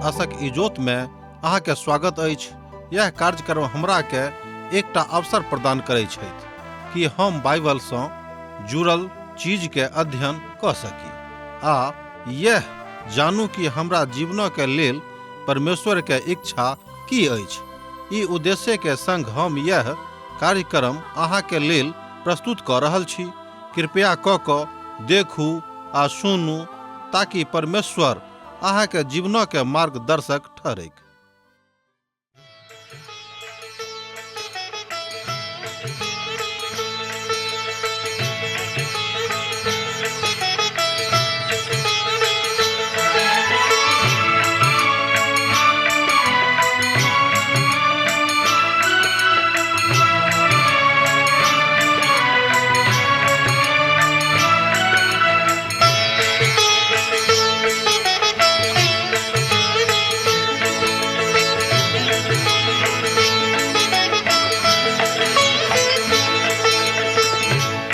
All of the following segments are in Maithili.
आशक इजोत में अहाँ के स्वागत अछि। यह कार्यक्रम हमरा के एकटा अवसर प्रदान करै छथि कि हम बाइबल सँ जुड़ल चीज के अध्ययन कऽ सकी आ यह जानू कि हमरा जीवन के लेल परमेश्वर के इच्छा की अछि। ई उद्देश्य के संग हम यह कार्यक्रम अहाँ के लेल प्रस्तुत कऽ रहल छी। कृपया कऽ कऽ देखू आ सुनू ताकि परमेश्वर अहाँ के जीवन के मार्गदर्शक ठहरैक।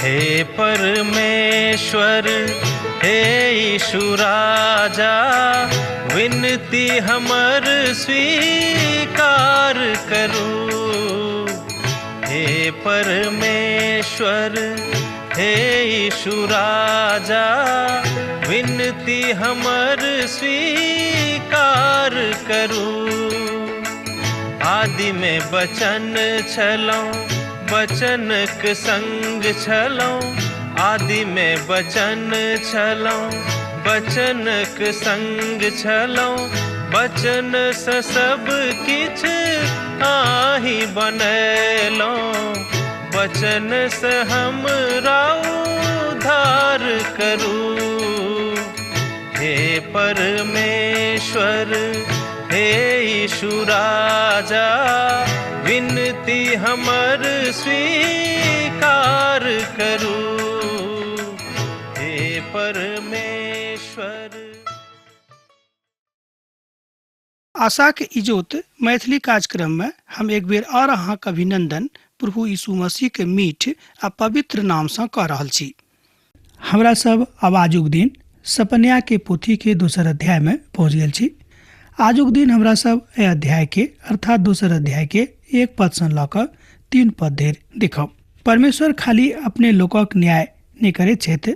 हे परमेश्वर, हे यीशु राजा, विनती हमर स्वीकार करू। हे परमेश्वर, हे यीशु राजा, विनती हमर स्वीकार करू। आदि में बचन छलौं, बचनक संग छलौं। आदि में बचन छलौं, बचनक संग छलौं। बचन से सब किछ आही बनेलौं। बचन से हमरा उद्धार करू। हे परमेश्वर, हे यीशु राजा, विनती हमर स्वीकार करू। हे परमेश्वर। आशाक इजोत मैथिली कार्यक्रम में हम एक बेर और अहाँक अभिनंदन प्रभु यीशु मसीह के मीठ आ पवित्र नाम सँ कऽ रहल छी। हमरा सब अब आजुक दिन सपन्या के पोथी के दोसर अध्याय में पहुँच गेल छी। आजुक दिन हमरा सब एहि अध्याय के अर्थात दोसर अध्याय के एक पद सँ लऽ कऽ 3 पद धरि देखब। परमेश्वर खाली अपने लोकक न्याय नहि करैत छथि,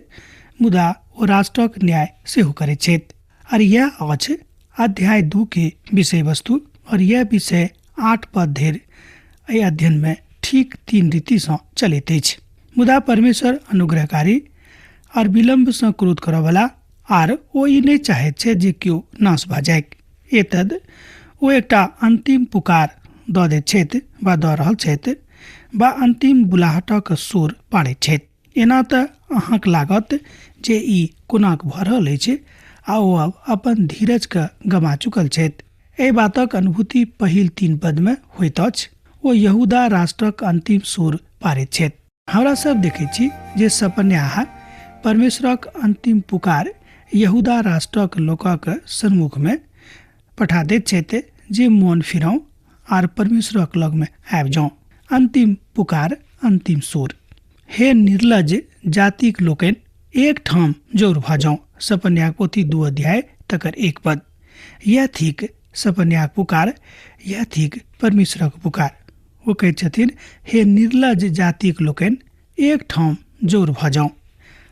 मुदा ओ राष्ट्रक न्याय सेहो करैत छथि। और यह अछि अध्याय 2 के विषय वस्तु, और यह विषय 8 पद धरि एहि अध्ययन में ठीक 3 रीति सँ चलैत अछि। मुदा परमेश्वर अनुग्रहकारी और विलम्ब सँ क्रोध करऽवला, आर ओ ई नहि चाहैत छथि जे केओ नाश भऽ जाय। एतद ओ एकटा अंतिम पुकार दऽ दैत छथि वा दऽ रहल छथि वा अंतिम बुलाहटक सुर पाड़ैत छथि। एना तऽ अहाँक लागत जे ई कोनाक भऽ रहल अछि आ ओ अब अपन धीरजके गमा चुकल छथि। एहि बातक अनुभूति पहिल 3 पदमे होइत अछि। ओ यहूदा राष्ट्रक अंतिम सुर पाड़ैत छथि। हमरा सब देखैत छी जे सपन्याह परमेश्वरक अंतिम पुकार यहूदा राष्ट्रक लोकक सन्मुखमे पठा दैत छथि जे मोन फिराउ आर परमेश्वरक लगमे आबि जाउ। अंतिम पुकार, अंतिम सुर। हे निर्लज जातिक लोकनि, एक ठाम जोर भऽ जाउ। सपन्याक पोथी 2 अध्याय तकर 1 पद। यह थिक सपन्याक पुकार, यह थिक परमेश्वरक पुकार। ओ कहैत छथिन, हे निर्लज जातिक लोकनि, एक ठाम जोर भऽ जाउ।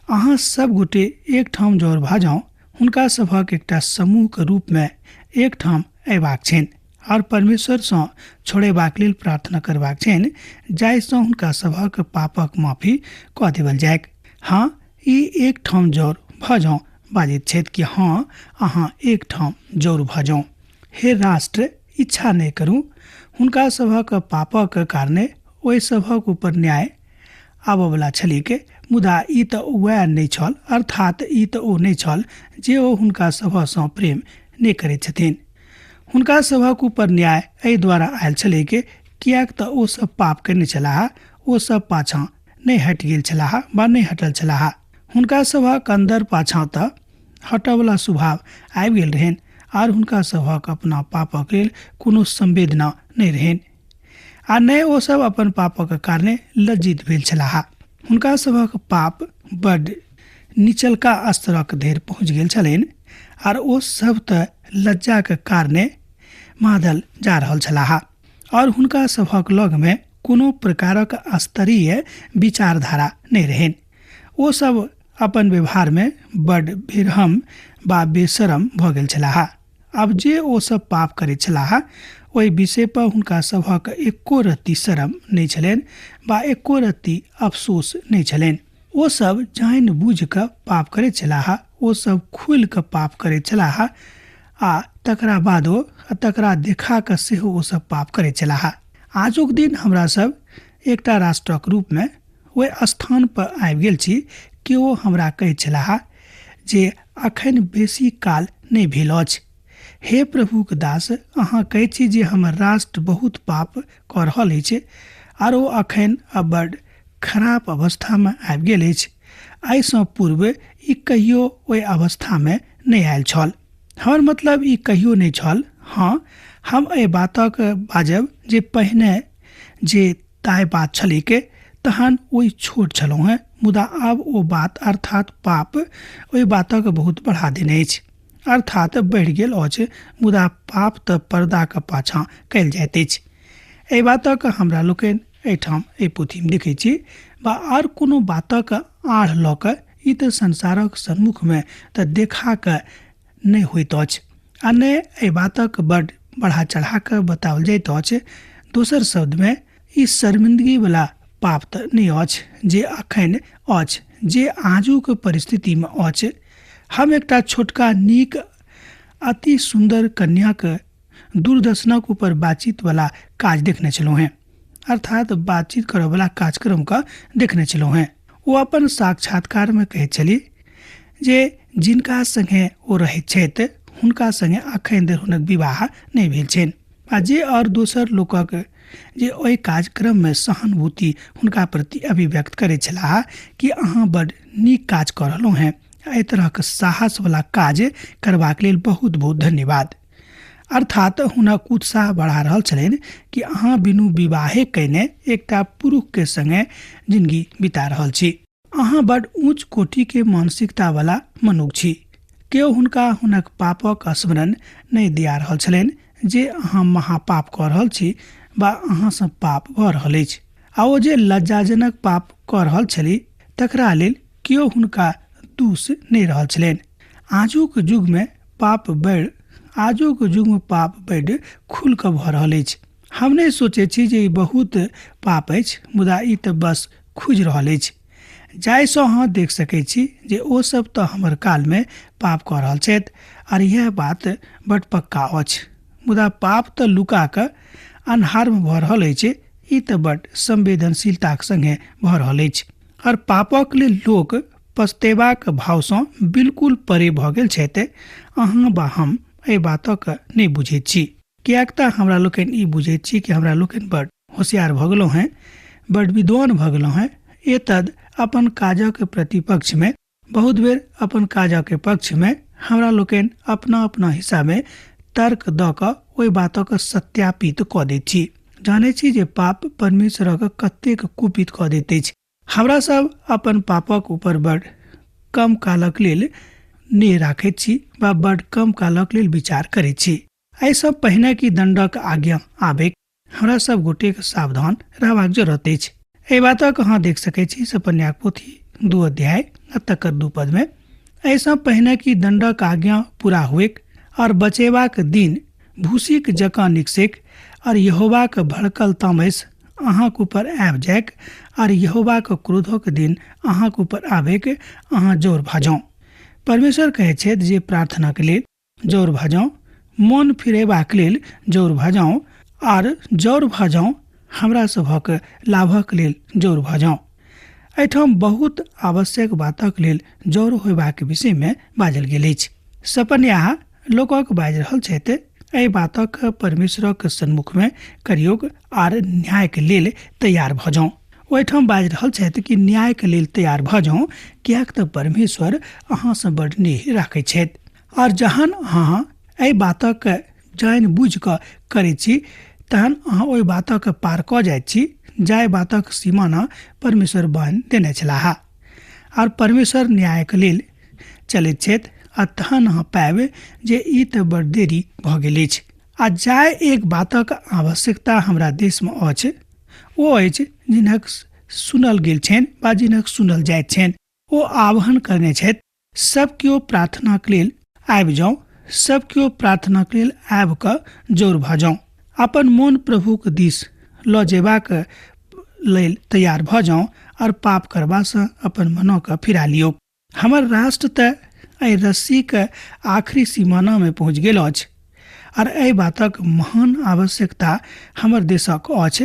अहाँ सब गोटे एक ठाम जोर भऽ जाउ। हुनका सभक एकटा समूहके रूपमे एक ठाम अयबाक छनि और परमेश्वरसँ छोड़ेबाक लेल प्रार्थना करबाक छनि, जाहिसँ हुनका सभक पापक माफी कऽ देवल जाय। हाँ, ई एक ठाम जोर भऽ जाउ बाजैत छथि कि हाँ, अहाँ एक ठाम जोर भऽ जाउ। हे राष्ट्र, इच्छा नहि करू। हुनका सभक पापक कारणे ओहि सभक ऊपर न्याय आबऽवला छलैक, मुदा ई तऽ वएह नहि छल, अर्थात ई तऽ ओ नहि छल जे ओ हुनका सभसँ प्रेम नहि करैत छथिन। हुनका सभक ऊपर न्याय एहि द्वारा आयल छलैक किएक तऽ ओ सब पाप कयने छलाह, ओ सब पाछाँ नहि हटि गेल छलाह वा नहि हटल छलाह। हुनका सभक अन्दर पाछाँ तऽ हटऽवला स्वभाव आबि गेल रहनि आर हुनका सभक अपना पापक लेल कोनो संवेदना नहि रहनि आ नहि ओ सब अपन पापक कारणे लज्जित भेल छलाह। हुनका सभक पाप बड निचलका स्तरक धरि पहुँच गेल छलनि। आर ओ सब तऽ लज्जाके कारणे मादल जा रहल छलाह और हुनका सभक लगमे कोनो प्रकारक स्तरीय विचारधारा नहि रहनि। ओ सब अपन व्यवहारमे बड बेरहम बा बेशरम भऽ गेल छलाह। आब जे ओ सब पाप करैत छलाह ओहि विषय पर हुनका सभक एको रत्ती शरम नहि छलनि बा एको रत्ती अफसोस नहि छलनि। ओ सब जानि बुझि कऽ पाप करैत छलाह, ओ सब खुलि कऽ पाप करैत छलाह आ तकरा बादो आ तकरा देखा कऽ सेहो ओ सब पाप करैत छलाह। आजुक दिन हमरा सब एकटा राष्ट्रक रूपमे ओहि स्थान पर आबि गेल छी कि ओ हमरा कहैत छलाह जे अखन बेसी काल नहि भेल अछि। हे प्रभुक दास, अहाँ कहैत छी जे हमर राष्ट्र बहुत पाप कऽ रहल अछि आर ओ अखन बड खराब अवस्थामे आबि गेल अछि। एहिसँ पूर्व ई कहियो ओहि अवस्थामे नहि आयल छल। हमर मतलब ई कहियो नहि छल। हाँ, हम एहि बातक बाजब जे पहिने जे ताहि बात छलैक तहन ओहि छोट छलहुँ हेँ, मुदा आब ओ बात अर्थात पाप ओहि बातक बहुत बढ़ा देने अछि, अर्थात बढ़ि गेल अछि। मुदा पाप तऽ पर्दाक पाछाँ कयल जाइत अछि। एहि बातक हमरा लोकनि एहिठाम एहि पोथीमे देखै छी बा आर कोनो बातक आड़ लऽ कऽ ई तऽ संसारक सम्मुखमे तऽ देखा कऽ नहि होइत अछि आ नहि एहि बातक बड बढ़ा चढ़ा कऽ बताओल जाइत अछि। दोसर शब्दमे ई शर्मिंदगीवला पाप तऽ नहि अछि जे अखन अछि, जे आजुक परिस्थितिमे अछि। हम एकटा छोटका नीक अति सुन्दर कन्याक दूरदर्शनक ऊपर बातचीत वाला काज देखने छलहुँ हेँ, अर्थात बातचीत करऽवला कार्यक्रमके देखने छलहुँ हेँ। ओ अपन साक्षात्कारमे कहैत छली जे जिनका सङ्गे ओ रहैत छथि हुनका सङ्गे अखन धरि हुनक विवाह नहि भेल छनि आ जे आओर दोसर लोकक जे ओहि कार्यक्रममे सहानुभूति हुनका प्रति अभिव्यक्त करैत छलाह कि अहाँ बड नीक काज कऽ रहलहुँ हेँ, एहि तरहक साहसवला काज करबाक लेल बहुत बहुत धन्यवाद। अर्थात हुनक उत्साह बढ़ा रहल छलनि कि अहाँ बिनु विवाहे कयने एकटा पुरुषके सङ्गे जिंदगी बिता रहल छी, अहाँ बड ऊँच कोटिके मानसिकतावला मनुख छी। केओ हुनका हुनक पापक स्मरण नहि दिया रहल छलनि जे अहाँ महापाप कऽ रहल छी बा अहाँसँ पाप भऽ रहल अछि। आ ओ जे लज्जाजनक पाप कऽ रहल छली तकरा लेल केओ हुनका दूस नहि रहल छलनि। आजुक युगमे पाप बढ़ि आजुक युगमे पाप बड्ड खुलि कऽ भऽ रहल अछि। हम नहि सोचै छी जे ई बहुत पाप अछि, मुदा ई तऽ बस खुजि रहल अछि। जाहिसँ अहाँ देख सकै छी जे ओ सब तऽ हमर कालमे पाप कऽ रहल छथि आर इएह बात बड पक्का अछि। मुदा पाप तऽ लुका कऽ अन्हारमे भऽ रहल अछि, ई तऽ बड संवेदनशीलताक सङ्गे भऽ रहल अछि। आर पापक लेल लोक पछतेबाक भावसँ बिल्कुल परे भऽ गेल छथि। अहाँ बा हम एहि बातक नहि बुझैत छी, किएक तऽ हमरा लोकनि ई बुझैत छी कि हमरा लोकनि बड होशियार भऽ गेलहुँ हेँ, बड विद्वान भऽ गेलहुँ हेँ। एतद अपन काजक प्रतिपक्षमे बहुत बेर अपन काजक पक्षमे हमरा लोकनि अपना अपना हिसाबे तर्क दऽ कऽ ओहि बातक सत्यापित कऽ दैत छी। जानै छी जे पाप परमेश्वरक कतेक कुपित कऽ दैत अछि। हमरा सब अपन पापक ऊपर बड कम कालक लेल नेह राखैत छी वा बड कम कालक लेल विचार करैत छी। एहिसँ पहिने कि दण्डक आज्ञा आबैक हमरा सब गोटेक सावधान रहबाक जरूरत अछि। एहि बातक अहाँ देख सकैत छी सपन्याक पोथी 2 अध्याय आ तकर 2 पदमे। एहिसँ पहिने कि दण्डक आज्ञा पूरा होइक और बचेबाक दिन भूसीक जकाँ निकसैक और यहोवाक भड़कल तामस अहाँक ऊपर आबि जाइक और यहोवाक क्रोधक दिन अहाँक ऊपर आबैक, अहाँ जौर भऽ जाउ। परमेश्वर कहैत छथि जे प्रार्थनाक लेल जौर भऽ जाउ, मन फिरेबाक लेल जौर भऽ जाउ आर जौर भऽ जाउ हमरा सभक लाभक लेल जौर भऽ जाउ। एहिठाम बहुत आवश्यक बातक लेल जौर होयबाक विषयमे बाजल गेल अछि। सपन्याह लोकक बाजि रहल छथि एहि बातक परमेश्वरक सन्मुखमे करियौक आर न्यायके लेल तैयार भऽ जाउ। ओहिठाम बाजि रहल छथि कि न्यायके लेल तैयार भऽ जाउ, किएक तऽ परमेश्वर अहाँसँ बड नेह राखैत छथि। आर जहन अहाँ एहि बातक जानि बुझि कऽ करैत छी तहन अहाँ ओहि बातक पार कऽ जाइत छी जाहि बातक सीमाना परमेश्वर बान्हि देने छलाह। आर परमेश्वर न्यायके लेल चलैत छथि आ तहन अहाँ पायब जे ई तऽ बड़ देरी भऽ गेल अछि। आ जाहि एक बातक आवश्यकता हमरा देशमे अछि ओ अछि जिनक सुनल गेल छनि वा जिनक सुनल जाइत छनि। ओ आह्वान करने छथि, सब केओ प्रार्थनाक लेल आबि जाउ, सब केओ प्रार्थनाक लेल आबि कऽ जोर भऽ जाउ, अपन मोन प्रभुक दिस लऽ जेबाक लेल तैयार भऽ जाउ आओर पाप करबासँ अपन मनोके फिरा लियौ। हमर राष्ट्र तऽ एहि रस्सीके आखिरी सीमानामे पहुँच गेल अछि आर एहि बातक महान आवश्यकता हमर देशक अछि।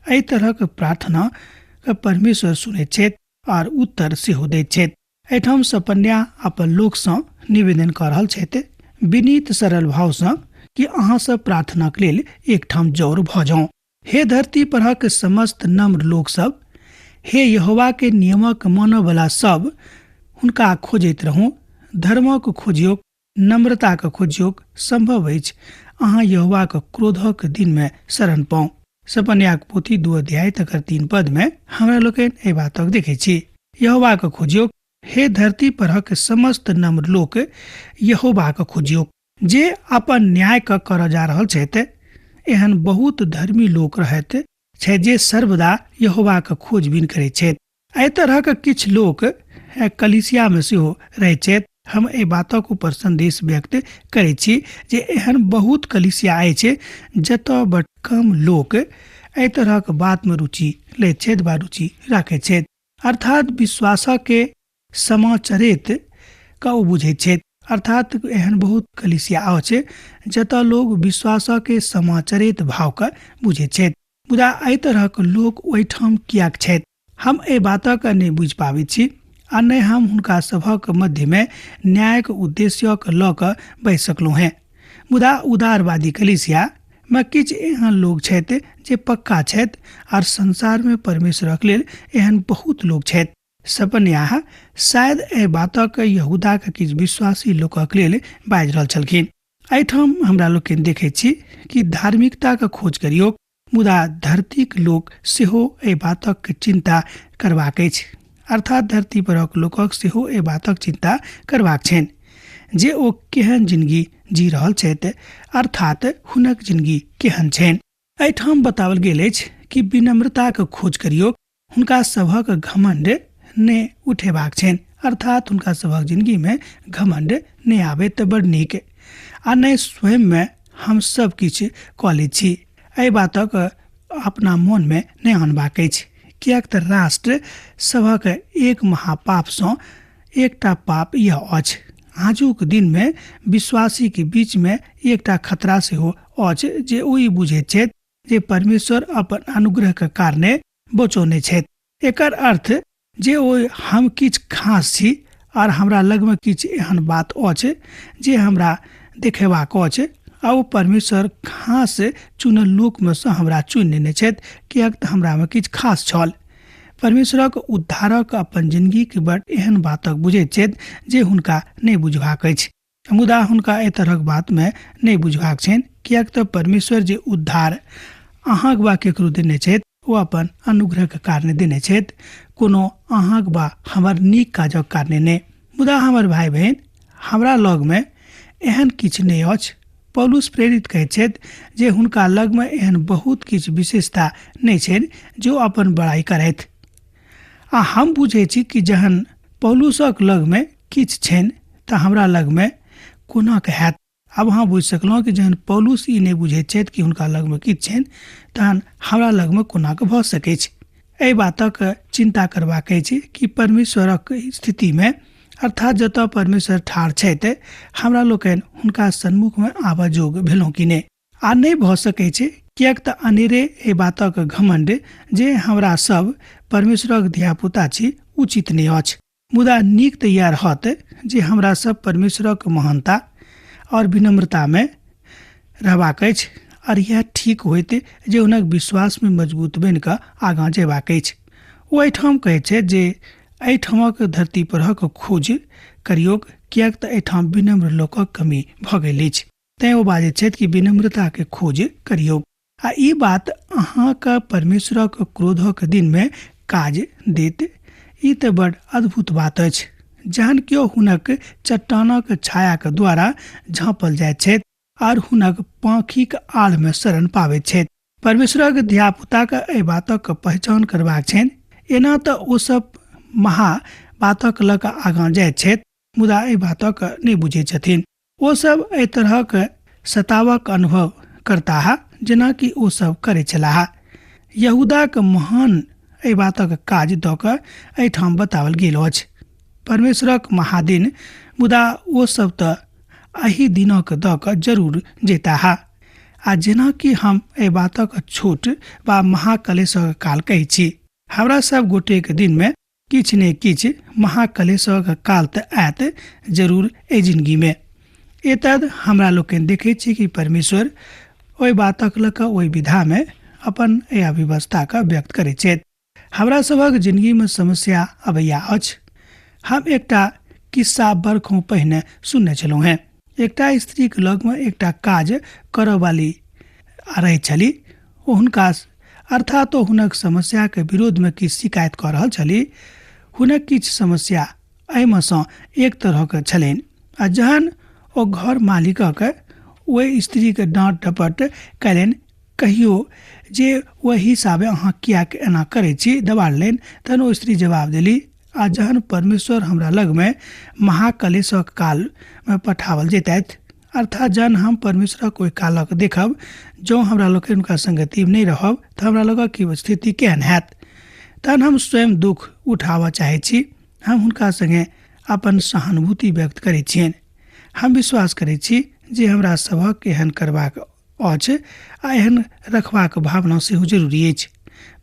एहि तरहक प्रार्थनाके परमेश्वर सुनैत छथि आर उत्तर सेहो दैत छथि। एहिठाम सपन्या अपन लोकसँ निवेदन कऽ रहल छथि विनीत सरल भावसँ कि अहाँ सब प्रार्थनाक लेल एकठाम जौर भऽ जाउ। हे धरती परहक समस्त नम्र लोकसभ, हे यहोवाके नियमक मानयवला सब, हुनका खोजैत रहू, धर्मक खोजियौक, नम्रताक खोजियौक, सम्भव अछि अहाँ यहोवाक क्रोधक दिनमे शरण पाउ। सपन्याक पोथी 2 अध्याय तकर 3 पदमे हमरा लोकनि एहि बातक देखै छी। यहोवाक खोजियौक, हे धरती परहक समस्त नम्र लोक, यहोवाक खोजियौक, जे अपन न्याय क करऽ जा रहल छथि। एहन बहुत धर्मी लोक रहैत छथि जे सर्वदा यहोवाक खोजबीन करैत छथि। एहि तरहक किछु लोक कलीसियामे सेहो रहैत छथि। हम एहि बातक ऊपर संदेश व्यक्त करैत छी जे एहन बहुत कलीसिया अछि जतऽ बड कम लोक एहि तरहक बातमे रुचि लैत छथि वा रुचि राखैत छथि। अर्थात विश्वासके समाचरित क ओ बुझैत छथि। अर्थात एहन बहुत कलीसिया अछि जतऽ लोक विश्वासके समाचरित भावके बुझैत छथि, मुदा एहि तरहक लोक ओहिठाम किएक छथि हम एहि बातक नहि बुझि पाबैत छी आ नहि हम हुनका सभक मध्यमे न्यायक उद्देश्यक लऽ कऽ बजि सकलहुँ हेँ। मुदा उदारवादी कलीसियामे किछु एहन लोक छथि जे पक्का छथि आर संसारमे परमेश्वरक लेल एहन बहुत लोक छथि। सपन्याह शायद एहि बातक यहूदाक किछु विश्वासी लोकक लेल बाजि रहल छलखिन। एहिठाम हमरा लोकनि देखैत छी कि धार्मिकताक खोज करियौ, मुदा धरतीक लोक सेहो एहि बातक चिन्ता करबाक अछि। अर्थात धरती परक लोकक सेहो एहि बातक चिन्ता करबाक छनि जे ओ केहन जिनगी जी रहल छथि, अर्थात हुनक जिनगी केहन छनि। एहिठाम बताओल गेल अछि कि विनम्रताक खोज करियौ, हुनका सभक घमंड नहि उठेबाक छनि, अर्थात हुनका सभक जिनगीमे घमंड नहि आबे तऽ बड़ नीक, आ नहि स्वयंमे हम सब किछु कऽ लै छी एहि बातक अपना मोनमे नहि आनबाक अछि, किएक तऽ राष्ट्र सभक एक महापापसँ एकटा पाप यह अछि। आजुक दिनमे विश्वासीके बीचमे एकटा खतरा सेहो अछि जे ओ ई बुझैत छथि जे परमेश्वर अपन अनुग्रहके कारणे बचौने छथि। एकर अर्थ जे ओ हम किछु खास छी आर हमरा लगमे किछु एहन बात अछि जे हमरा देखेबाक अछि, आ ओ परमेश्वर खास चुनल लोकमे सँ हमरा चुनि लेने छथि किएक तऽ हमरामे किछु खास छल। परमेश्वरक उद्धारक अपन जिनगीके बड़ एहन बातक बुझैत छथि जे हुनका नहि बुझबाक अछि, मुदा हुनका एहि तरहक बातमे नहि बुझबाक छनि, किएक तऽ परमेश्वर जे उद्धार अहाँक वा केकरो देने छथि ओ अपन अनुग्रहके कारणे देने छथि, कोनो अहाँक वा हमर नीक काजक कारणे नहि। मुदा हमर भाइ बहिन, हमरा लगमे एहन किछु नहि अछि। पौलुस प्रेरित कहैत छथि जे हुनका लगमे एहन बहुत किछु विशेषता नहि छनि जे ओ अपन बड़ाइ करथि। आ हम बुझै छी कि जहन पौलुसक लगमे किछु छनि तऽ हमरा लगमे कोना कऽ हैत। आब अहाँ बुझि सकलहुँ कि जहन पौलुस ई नहि बुझैत छथि कि हुनका लगमे किछु छनि तहन हमरा लगमे कोना कऽ भऽ सकैछ। एहि बातक चिन्ता करबाक अछि कि परमेश्वरक स्थितिमे, अर्थात जतऽ परमेश्वर ठाढ़ छथि, हमरा लोकनि हुनका सन्मुखमे आबऽ जोग भेलहुँ कि नहि। आ नहि भऽ सकै छै, किएक तऽ अनेरे एहि बातक घमण्ड जे हमरा सब परमेश्वरक धियापुता छी उचित नहि अछि। मुदा नीक तऽ इएह रहत जे हमरा सब परमेश्वरक महानता आओर विनम्रतामे रहबाक अछि, आओर इएह ठीक होइत जे हुनक विश्वासमे मजबूत बनि कऽ आगाँ जेबाक अछि। ओ एहिठाम कहैत छथि जे एहिठामक धरती परहक खोज करियौक, किएक तऽ एहिठाम विनम्र लोकक कमी भऽ गेल अछि। तैँ ओ बाजैत छथि कि विनम्रताके खोज करियौक, आ ई बात अहाँके परमेश्वरक क्रोधक दिनमे काज देत। ई तऽ बड़ अद्भुत बात अछि। जहन केओ हुनक चट्टानक छायाक द्वारा झाँपल जाइत छथि आर हुनक पाँखिक आड़मे शरण पाबैत छथि। परमेश्वरक धियापुताके एहि बातक पहचान करबाक छनि। एना तऽ ओसभ महा बातक लऽ कऽ आगाँ जाइत छथि, मुदा एहि बातक नहि बुझैत छथिन। ओसभ एहि तरहक सतावक अनुभव करताह जेनाकि ओसभ करैत छलाह। यहूदाक महान एहि बातक काज दऽ कऽ एहिठाम बताओल गेल अछि, परमेश्वरक महादिन, मुदा ओसभ तऽ एहि दिनक दऽ कऽ जरूर जैताह। आ जेनाकि हम एहि बातक छोट वा महाकलेशक काल कहै छी, हमरा सब गोटेक दिनमे किछु ने किछु महाकलेशक काल तऽ आयत जरूर एहि जिनगीमे। एतद हमरा लोकनि देखै छी कि परमेश्वर ओहि बातक लऽ कऽ ओहि विधामे अपन एहि अव्यवस्थाके व्यक्त करै छथि। हमरा सभक जिनगीमे समस्या अबैया अछि। हम एकटा किस्सा बरखों पहिने सुनने छलहुँ हेँ। एकटा स्त्रीके लगमे एकटा काज करऽवाली रहैत छली। ओ हुनका अर्थात ओ हुनक समस्याके विरोधमे किछु शिकायत कऽ रहल छली। हुनक किछु समस्या एहिमे सँ एक तरहक छलनि आ जहन ओ घर मालिकक ओहि स्त्रीके डाँट डपट कयलनि, कहियो जे ओहि हिसाबे अहाँ किएक एना करै छी, दबाड़लनि, तहन ओ स्त्री जवाब देली, आ जहन परमेश्वर हमरा लगमे महाकलेशक कालमे पठाओल जेतथि, अर्थात जहन हम परमेश्वरक ओहि कालक देखब, जँ हमरा लोकनि हुनका संगति नहि रहब तऽ हमरा लोकक की स्थिति केहन हैत, तहन हम स्वयं दुख उठाबऽ चाहै छी। हम हुनका संगे अपन सहानुभूति व्यक्त करै छियनि। हम विश्वास करै छी जे हमरा सभक एहन करबाक अछि आ एहन रखबाक भावना सेहो जरूरी अछि।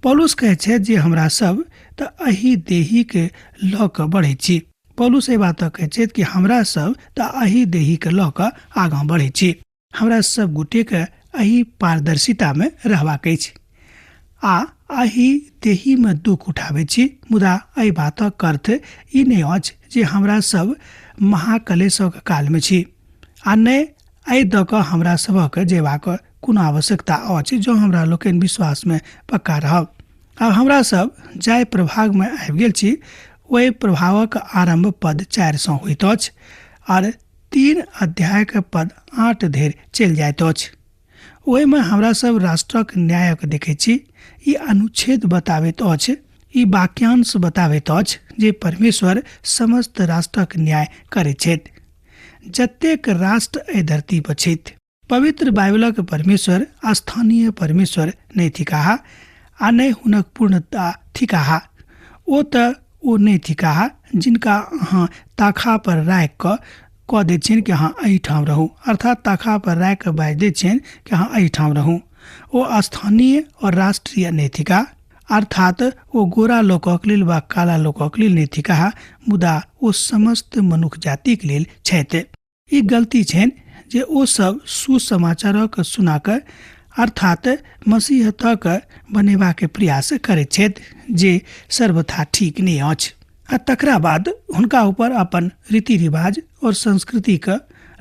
पौलुस कहै छथि जे हमरा सब तऽ एहि देहीके लऽ कऽ बढ़ै छी। पौलुस एहि बातक कहै छथि कि हमरा सब तऽ एहि देहीके लऽ कऽ आगाँ बढ़ै छी। हमरा सब गोटेके एहि पारदर्शितामे रहबाक अछि आ एहि देहीमे दुःख उठाबै छी, मुदा एहि बातक अर्थ ई नहि अछि जे हमरा सब महाकलेशक कालमे छी आ नहि एहि दऽ कऽ हमरा सभक जेबाक कोनो आवश्यकता अछि जँ हमरा लोकनि विश्वासमे पक्का रहब। आब हमरा सब जाहि प्रभागमे आबि गेल छी ओहि प्रभावक आरम्भ पद 4 सँ होइत अछि आर 3 अध्यायक पद 8 धरि चलि जाइत अछि। ओहिमे हमरा सब राष्ट्रक न्यायक देखै छी। ई अनुच्छेद बताबैत अछि, ई वाक्यांश बताबैत अछि जे परमेश्वर समस्त राष्ट्रक न्याय करैत छथि। जतेक राष्ट्र एहि धरती पर छथि, पवित्र बाइबलक परमेश्वर स्थानीय परमेश्वर नहि थिकाह आ नहि हुनक पूर्णता थिकाह। ओ तऽ ओ नहि थिकाह जिनका अहाँ ताखा पर राखि कऽ कऽ दैत छियनि कि अहाँ एहिठाम रहू, अर्थात ताखा पर राखि कऽ बाजि दैत छियनि कि अहाँ एहिठाम रहू। ओ स्थानीय और राष्ट्रीय नहि थिकाह, अर्थात ओ गोरा लोकक लेल वा काला लोकक लेल नहि थिकाह, मुदा ओ समस्त मनुख जातिक लेल छथि। ई गलती छनि जे ओ सब सुसमाचारक सुनाकऽ अर्थात मसीहतक बनेबाक प्रयास करैत छथि, जे सर्वथा ठीक नहि अछि, आ तकरा बाद हुनका ऊपर अपन रीति रिवाज और संस्कृतिक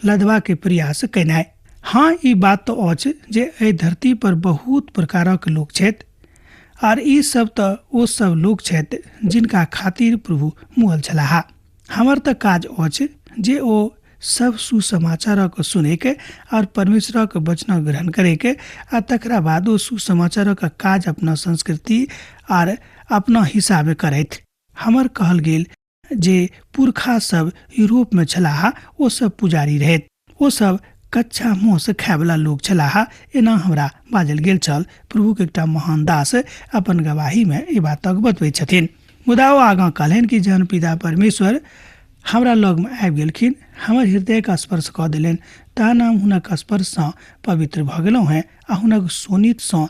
लदबाके प्रयास केनाइ। हाँ, ई बात तऽ अछि जे एहि धरती पर बहुत प्रकारक लोक छथि आर ई सब तऽ ओ सब लोक छथि जिनका खातिर प्रभु मुअल छलाह। हमर तऽ काज अछि जे ओ सब सुसमाचारक सुनैके और परमेश्वरक वचनक ग्रहण करैके आ तकरा बाद ओ सुसमाचारक काज अपना संस्कृति आर अपना हिसाबे करैत। हमर कहल गेल जे पुरखा सब यूरोपमे छलाह ओ सब पुजारी रहथि, ओ सब कच्चा मांस खायवला लोक छलाह, एना हमरा बाजल गेल छल। प्रभुक एकटा महान दास अपन गवाहीमे ई बातक बतबैत छथिन। मुदा ओ आगाँ कहलनि कि जहन पिता परमेश्वर हमरा लगमे आबि गेलखिन, हमर हृदयके स्पर्श कऽ देलनि, तहन हम हुनक स्पर्शसँ पवित्र भऽ गेलहुँ हेँ आ हुनक शोणितसँ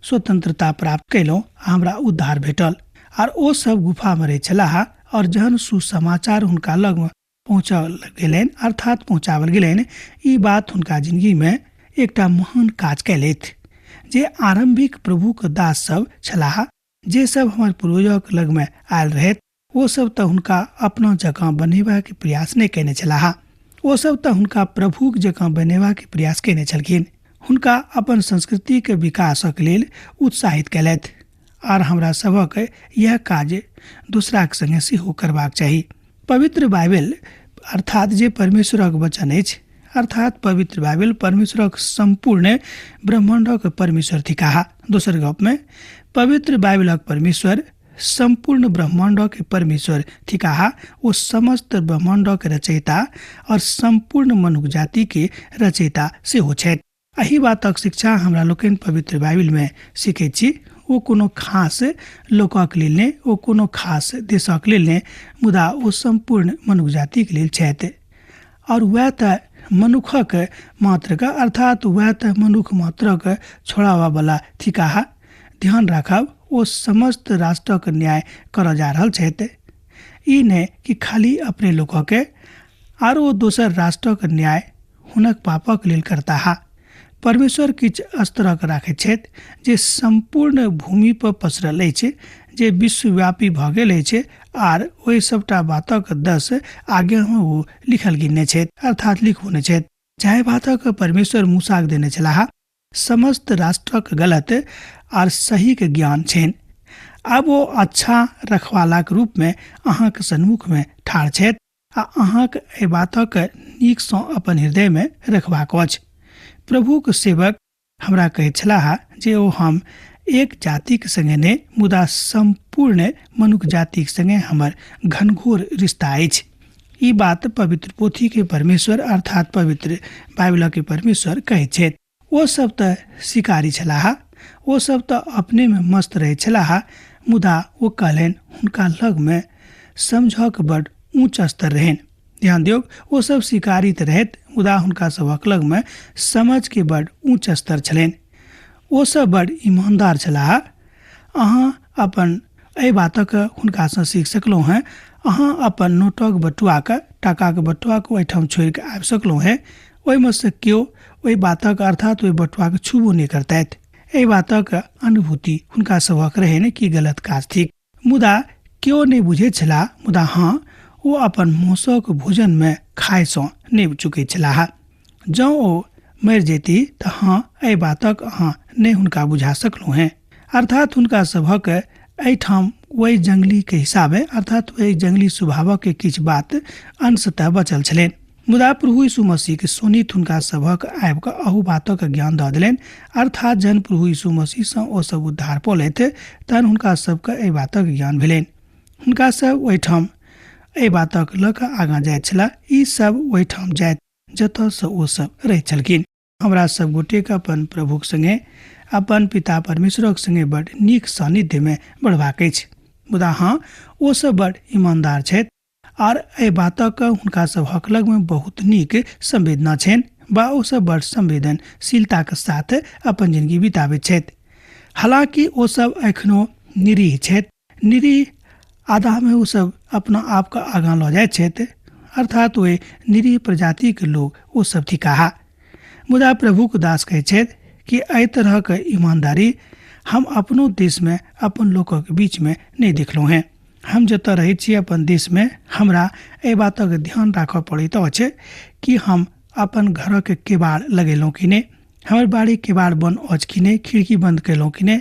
स्वतंत्रता प्राप्त कयलहुँ आ हमरा उद्धार भेटल। आर ओ सब गुफामे रहैत छलाह और जहन सुसमाचार हुनका लगमे पहुँचल गेलनि, अर्थात पहुँचाओल गेलनि, ई बात हुनका जिंदगीमे एकटा महान काज कयलथि। जे आरम्भिक प्रभुक दास सब छलाह, जे सब हमर पूर्वजक लगमे आयल रहथि, ओ सब तऽ हुनका अपना जकाँ बनेबाक प्रयास नहि कयने छलाह, ओ सब तऽ हुनका प्रभुक जकाँ बनेबाक प्रयास कयने छलखिन। हुनका अपन संस्कृतिके विकासक लेल उत्साहित कयलथि। आर हमरा सभक यह काज दोसराक संगे सेहो करबाक चाही। पवित्र बाइबल अर्थात जे परमेश्वरक वचन अछि, अर्थात पवित्र बाइबल परमेश्वरक सम्पूर्ण ब्रह्माण्डक परमेश्वर थिकाह। दोसर गपमे पवित्र बाइबलक परमेश्वर सम्पूर्ण ब्रह्माण्डक परमेश्वर थिकाह। ओ समस्त ब्रह्माण्डक रचयिता और सम्पूर्ण मनुख जातिके रचयिता सेहो छथि। एहि बातक शिक्षा हमरा लोकनि पवित्र बाइबिलमे सीखैत छी। ओ कोनो खास लोकक लेल नहि, ओ कोनो खास देशक लेल नहि, मुदा ओ सम्पूर्ण मनुख जातिके लेल छथि। और वएह तऽ मनुखक मात्रक अर्थात वएह तऽ मनुख मात्रक छोड़ाबऽवला थिकाह। ध्यान राखब, ओ समस्त राष्ट्रक न्याय करऽ जा रहल छथि, ई नहि कि खाली अपने लोकके। आर ओ दोसर राष्ट्रक न्याय हुनक पापक लेल करताह। परमेश्वर किछु स्तरक राखैत छथि जे सम्पूर्ण भूमि पर पसरल अछि, जे विश्वव्यापी भऽ गेल अछि, आर ओहि सभटा बातक 10 आज्ञामे ओ लिखल गिनने छथि, अर्थात लिखौने छथि। जाहि बातक परमेश्वर मूसाक देने छलाह, समस्त राष्ट्रक गलत आर सहीके ज्ञान छनि। आब ओ अच्छा रखवालाक रूपमे अहाँक सन्मुखमे ठाढ़ छथि आ अहाँक एहि बातक नीकसँ अपन हृदयमे रखबाक अछि। प्रभुक सेवक हमरा कहैत छलाह जे ओ हम एक जातिक संगे नहि, मुदा सम्पूर्ण मनुख जातिक संगे हमर घनघोर रिश्ता अछि। ई बात पवित्र पोथीके परमेश्वर अर्थात पवित्र बाइबलके परमेश्वर कहैत छथि। ओ सब तऽ शिकारी छलाह, ओ सब तऽ अपनेमे मस्त रहैत छलाह, मुदा ओ कहलनि हुनका लगमे समझक बड ऊँच स्तर रहनि। ध्यान दियौ, ओ सब शिकारी तऽ रहथि, मुदा हुनका सभक लगमे समझके बड ऊँच स्तर छलनि। ओ सब बड ईमानदार छलाह। अहाँ अपन एहि बातक हुनकासँ सीख सकलहुँ हेँ। अहाँ अपन नोटक बटुआके, टाकाके बटुआके ओहिठाम छोड़िकऽ आबि सकलहुँ हेँ। ओहिमे सँ केओ ओहि बातक अर्थात ओहि बटुआके छुबो नहि करतथि। एहि बातक अनुभूति हुनका सभक रहनि कि गलत काज थिक, मुदा केओ नहि बुझैत छलाह। मुदा हँ, ओ अपन मौसक भोजनमे खायसँ नहि चुकैत छलाह। जँ ओ मरि जैती तऽ हँ, एहि बातक अहाँ नहि हुनका बुझा सकलहुँ हेँ। अर्थात हुनका सभक एहिठाम ओहि जंगलीके हिसाबे अर्थात ओहि जंगली स्वभावके किछु बात अंशतः बचल छलनि। मुदा प्रभु यीशु मसीहके शोणित हुनका सभक आबि कऽ अहू बातक ज्ञान दऽ देलनि। अर्थात जहन प्रभु यीशु मसीहसँ ओ सब उद्धार पौलथि तहन हुनका सबके एहि बातक ज्ञान भेलनि। हुनका सब ओहिठाम एहि बातक लऽ कऽ आगाँ जाइत छलाह। ई सब ओहिठाम जाइत जतऽसँ ओ सब रहैत छलखिन। हमरा सब गोटेके अपन प्रभुक संगे, अपन पिता परमेश्वरक संगे बड नीक सानिध्यमे बढ़बाक अछि। मुदा हँ, ओ सब बड ईमानदार छथि आर एहि बातक हुनका सभक लगमे बहुत नीक संवेदना छनि, बा ओ सब बड संवेदनशीलताक साथ अपन जिंदगी बिताबैत छथि। हालांकि ओ सब एखनो निरीह छथि। निरीह आधामे ओ सब अपना आपके आगाँ लऽ जाइत छथि, अर्थात ओहि निरीह प्रजातिके लोक ओ सब थिकाह। मुदा प्रभुक दास कहैत छथि कि एहि तरहक ईमानदारी हम अपनो देशमे अपन लोकक बीचमे नहि देखलहुँ हेँ। हम जतऽ रहैत छी अपन देशमे हमरा एहि बातक ध्यान राखऽ पड़ैत अछि कि हम अपन घरक केबाड़ लगेलहुँ कि नहि, हमर बाड़ीक केबाड़ बन्द अछि कि नहि, खिड़की बन्द कयलहुँ कि नहि।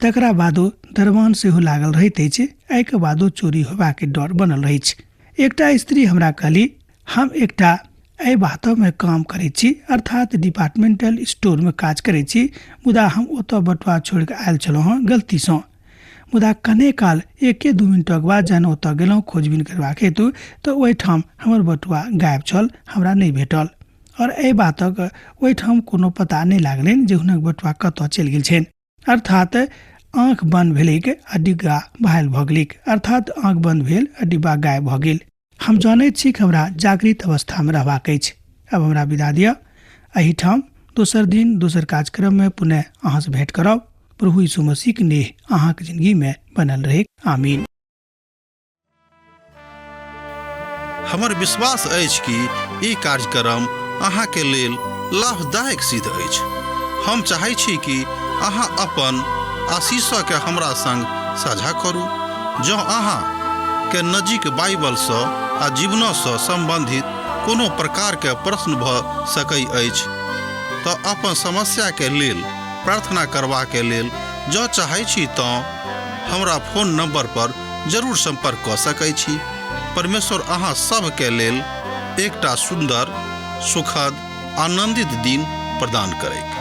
तकरा बादो दरबान सेहो लागल रहैत अछि। एहिके बादो चोरी होयबाक डर बनल रहैत छै। एकटा स्त्री हमरा कहली, हम एकटा एहि बातमे काम करैत छी, अर्थात डिपार्टमेंटल स्टोरमे काज करैत छी, मुदा हम ओतऽ बटुआ छोड़ि कऽ आयल छलहुँ हँ गलतीसँ। मुदा कने काल 1-2 मिनटक बाद जहन ओतऽ गेलहुँ खोजबीन करबाक हेतु तऽ ओहिठाम हमर बटुआ गायब छल, हमरा नहि भेटल। और एहि बातक ओहिठाम कोनो पता नहि लागलनि जे हुनक बटुआ कतऽ चलि गेल छनि। अर्थात आँखि बन्द भेलैक आ डिब्बा घायल भऽ गेलैक, अर्थात आँखि बन्द भेल आ डिब्बा गायब भऽ गेल। हम जनैत छी कि हमरा जागृत अवस्थामे रहबाक अछि। आब हमरा विदा दिअ। एहिठाम दोसर दिन दोसर कार्यक्रममे पुनः अहाँसँ भेंट करब। प्रभु यीशु मसीहके नेह अहाँके जिंदगीमे बनल रहै। आमीन। हमर विश्वास अछि कि ई कार्यक्रम अहाँके लेल लाभदायक सिद्ध अछि। हम चाहै छी कि अहाँ अपन आशीषके हमरा संग साझा करू। जँ अहाँ के नजीक बाइबलसँ आ जीवनसँ सम्बन्धित कोनो प्रकारके प्रश्न भऽ सकै अछि तऽ अपन समस्याके लेल प्रार्थना करबाके लेल जँ चाहै छी तँ हमरा फोन नंबर पर जरूर संपर्क कऽ सकै छी। परमेश्वर अहाँ सभके लेल एकटा सुन्दर, सुखद, आनन्दित दिन प्रदान करैक।